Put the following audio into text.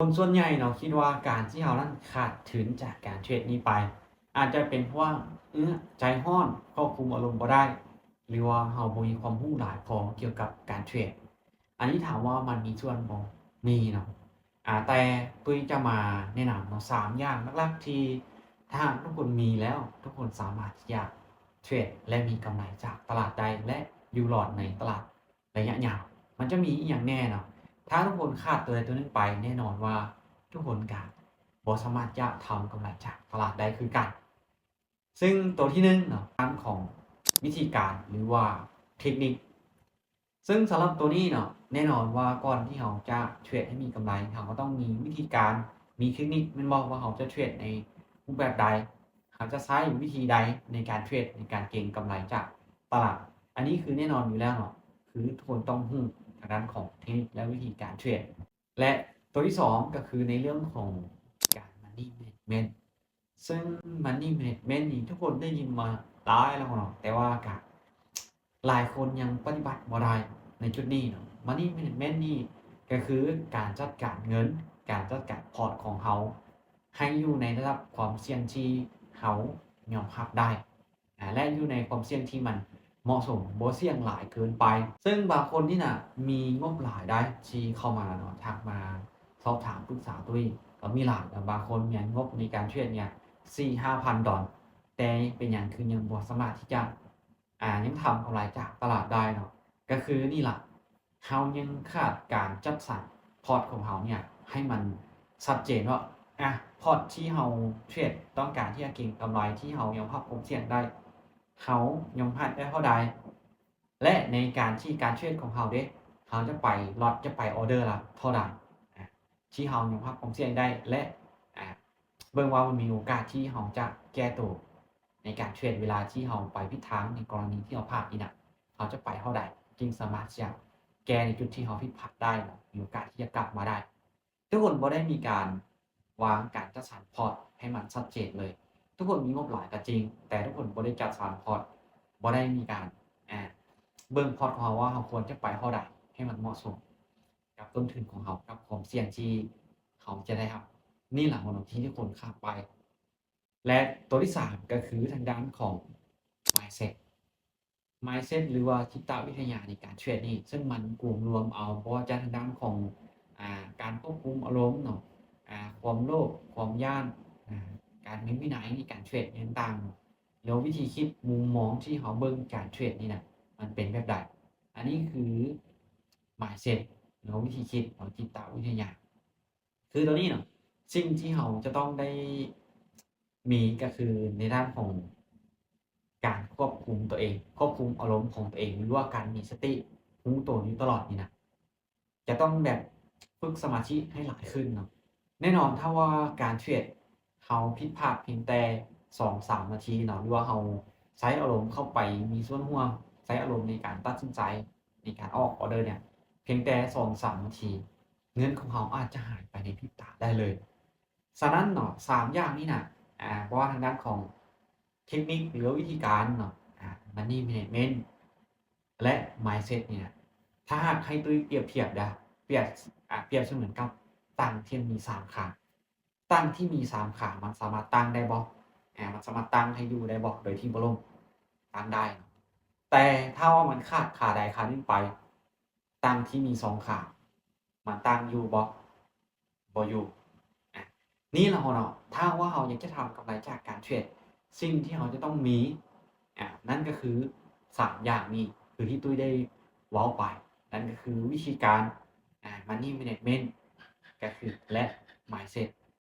ຄົນສ່ວນໃຫຍ່ເນາະ ຄິດວ່າການທີ່ເຮົານັ້ນຂາດທຶນຈາກການເທຣດນີ້ໄປ ອາດຈະເປັນເພາະວ່າ ເອີ ໃຈຮ້ອນ ຄວບຄຸມອາລົມບໍ່ໄດ້ ຫຼືວ່າເຮົາບໍ່ມີຄວາມຮູ້ຫຼາຍພໍກ່ຽວກັບການເທຣດ. ອັນນີ້ຖາມວ່າມັນມີສ່ວນບໍ່? ມີເນາະ. ອາ ແຕ່ຕຸ້ຍຈະມາແນະນຳເນາະ ສາມຢ່າງຫຼັກໆ ທີ່ຖ້າຫາກທຸກຄົນມີແລ້ວ ທຸກຄົນສາມາດທີ່ຈະເທຣດ ແລະ ມີກຳໄລຈາກຕະຫຼາດໄດ້ ແລະ ຢູ່ລອດໃນຕະຫຼາດໄລຍະຍາວ. ມັນຈະມີອີ່ຫຍັງແດ່ເນາະ? ຖ້າທຸກຄົນຂາດຕົວໃດຕົວໜຶ່ງໄປ ແນ່ນອນວ່າທຸກຄົນກະບໍ່ສາມາດຈະທຳກຳໄລຈາກຕະຫຼາດໄດ້ຄືກັນ. ຊຶ່ງຕົວທີໜຶ່ງເນາະ ເລື່ອງຂອງວິທີການ ຫຼືວ່າເທັກນິກ. ຊຶ່ງສຳລັບຕົວນີ້ເນາະ ແນ່ນອນວ່າກ່ອນທີ່ເຮົາຈະເທຣດໃຫ້ມີກຳໄລ ເຮົາກໍຕ້ອງມີວິທີການ ມີເທັກນິກ ແມ່ນບໍ່ ວ່າເຮົາຈະເທຣດໃນຮູບແບບໃດ, ເຮົາຈະໃຊ້ວິທີໃດໃນການເທຣດ ໃນການເກັງກຳໄລຈາກຕະຫຼາດ. ອັນນີ້ຄືແນ່ນອນຢູ່ແລ້ວເນາະ ຄືທຸກຄົນຕ້ອງຮູ້ທາງດ້ານຂອງເທັກນິກ ແລະ ວິທີການເທຣດ. ແລະ ຕົວທີສອງກໍຄືໃນເລື່ອງຂອງການ Money Management. ຊຶ່ງ Money Management ນີ້ທຸກຄົນໄດ້ຍິນມາຫຼາຍແລ້ວເນາະ ແຕ່ວ່າກະຫຼາຍຄົນຍັງປະຕິບັດບໍ່ໄດ້ໃນຈຸດນີ້ເນາະ. Money Management ນີ້ກໍຄືການຈັດການເງິນ, ການຈັດການພອດຂອງເຮົາໃຫ້ຢູ່ໃນລະດັບຄວາມສ່ຽງທີ່ເຮົາຍອມຮັບໄດ້ ອາ ແລະ ຢູ່ໃນຄວາມສ່ຽງທີ່ມັນເໝາະສົມ, ບໍ່ສ່ຽງຫຼາຍເກີນໄປ. ຊຶ່ງບາງຄົນນີ້ນະ ມີງົບຫຼາຍໄດ໋ ທີ່ເຂົ້າມາເນາະ ທັກມາສອບຖາມປຶກສາຕຸ້ຍ ກໍມີຫຼາຍ. ບາງຄົນມີງົບໃນການເທຣດເນຍ ສີ່ຫ້າພັນດອນ ແຕ່ເປັນຫຍັງຄືຍັງບໍ່ສາມາດທີ່ຈະ ອາ ຍັງທຳກຳໄລຈາກຕະຫຼາດໄດ້ເນາະ. ກໍຄືນີ້ລະ ເຮົາຍັງຂາດການຈັດສັນພອດຂອງເຮົາເນຍໃຫ້ມັນຊັດເຈນວ່າ ອາ ພອດທີ່ເຮົາເທຣດ ຕ້ອງການທີ່ຈະເກັງກຳໄລ ທີ່ເຮົາຍອມຮັບຄວາມສ່ຽງໄດ້ ເຮົາຍອມຮັບໄດ້ເທົ່າໃດ ແລະ ໃນການທີ່ການເທຣດຂອງເຮົາເດ ເຮົາຈະໄປລັອດ ຈະໄປອໍເດີລະເທົ່າໃດ ອາ ທີ່ເຮົາຍອມຮັບຄວາມສ່ຽງໄດ້ ແລະ ອາ ເບິ່ງວ່າມັນມີໂອກາດທີ່ເຮົາຈະແກ້ໂຕໃນການເທຣດ ເວລາທີ່ເຮົາໄປຜິດທາງ ໃນກໍລະນີທີ່ເຮົາພາດນີ້ນະ ເຮົາຈະໄປເທົ່າໃດ ຈຶ່ງສາມາດທີ່ຈະແກ້ໃນຈຸດທີ່ເຮົາຜິດພາດໄດ້ ມີໂອກາດທີ່ຈະກັບມາໄດ້. ທຸກຄົນບໍ່ໄດ້ມີການວາງການຈັດສັນພອດໃຫ້ມັນຊັດເຈນເລີຍ. ທຸກຄົນມີງົບຫຼາຍກໍຈິງ ແຕ່ທຸກຄົນບໍ່ໄດ້ຈັດສັນພອດ, ບໍ່ໄດ້ມີການ ອາ ເບິ່ງພອດຂອງເຮົາວ່າເຮົາຄວນຈະໄປເທົ່າໃດໃຫ້ມັນເໝາະສົມກັບຕົ້ນທຶນຂອງເຮົາ, ກັບຄວາມສ່ຽງທີ່ເຮົາຈະໄດ້ຮັບ. ນີ້ລະ ທີ່ທຸກຄົນຂາດໄປ. ແລະ ຕົວທີສາມກໍຄືທາງດ້ານຂອງ mindset. mindset ຫຼືວ່າຈິດຕະວິທະຍາໃນການເທຣດນີ້ ເຊິ່ງມັນກວມລວມເອົາບໍ່ວ່າຈະທາງດ້ານຂອງ ອາ ການຄວບຄຸມອາລົມເນາະ, ອາ ຄວາມໂລບ, ຄວາມຢ້ານ, ອາ ການມີວິໄນໃນການເທຣດຕ່າງໆ ແລ້ວວິທີຄິດ, ມຸມມອງທີ່ເຮົາເບິ່ງການເທຣດນີ້ນະ ມັນເປັນແບບໃດ. ອັນນີ້ຄື mindset ເນາະ, ວິທີຄິດຂອງຈິດຕະວິທະຍາ. ຄືຕົວນີ້ເນາະ ສິ່ງທີ່ເຮົາຈະຕ້ອງໄດ້ມີກໍຄືໃນດ້ານຂອງການຄວບຄຸມຕົວເອງ, ຄວບຄຸມອາລົມຂອງຕົວເອງ ຫຼືວ່າການມີສະຕິຮູ້ຕົນຢູ່ຕະຫຼອດນີ້ນະ ຈະຕ້ອງແບບຝຶກສະມາທິໃຫ້ຫຼາຍຂຶ້ນເນາະ. ແນ່ນອນ ຖ້າວ່າການເທຣດເຮົາຜິດພາດພຽງແຕ່ສອງສາມນາທີເນາະ ຫຼືວ່າເຮົາໃຊ້ອາລົມເຂົ້າໄປມີສ່ວນຮ່ວມ, ໃຊ້ອາລົມໃນການຕັດສິນໃຈ ໃນການອອກອໍເດີເນຍ ພຽງແຕ່ສອງສາມນາທີ ເງິນຂອງເຮົາອາດຈະຫາຍໄປໃນພິບຕາໄດ້ເລີຍ. ສະນັ້ນເນາະ ສາມຢ່າງນີ້ນະ ອາ ບໍ່ວ່າທາງດ້ານຂອງເທັກນິກ ຫຼືວ່າວິທີການເນາະ ອາ Money Management ແລະ Mindset ນີ້ນະ ຖ້າຫາກໃຫ້ຕຸ້ຍປຽບທຽບເດີ້ ປຽບ ອາ ປຽບສະເໝືອນກັບຕັ່ງທີ່ມີສາມຂາ. ຕັ່ງທີ່ມີສາມຂາ ມັນສາມາດຕັ່ງໄດ້ບໍ່? ອາ ມັນສາມາດຕັ່ງໃຫ້ຢູ່ໄດ້ບໍ່ ໂດຍທີ່ບໍ່ລົ້ມ? ຕັ້ງໄດ້. ແຕ່ຖ້າວ່າມັນຂາດຂາໃດຂາໜຶ່ງໄປ, ຕັ່ງທີ່ມີສອງຂາ ມັນຕັ້ງຢູ່ບໍ່? ບໍ່ຢູ່. ອາ ນີ້ລະເນາະ, ຖ້າວ່າເຮົາຢາກຈະທຳກຳໄລຈາກການເທຣດ, ສິ່ງທີ່ເຮົາຈະຕ້ອງມີ, ອາ ນັ້ນກໍຄືສາມຢ່າງນີ້ ຄືທີ່ຕຸ້ຍໄດ້ເວົ້າໄປ, ນັ້ນກໍຄືວິທີການ, ອາ Money Management ກໍຄື ແລະ Mindset.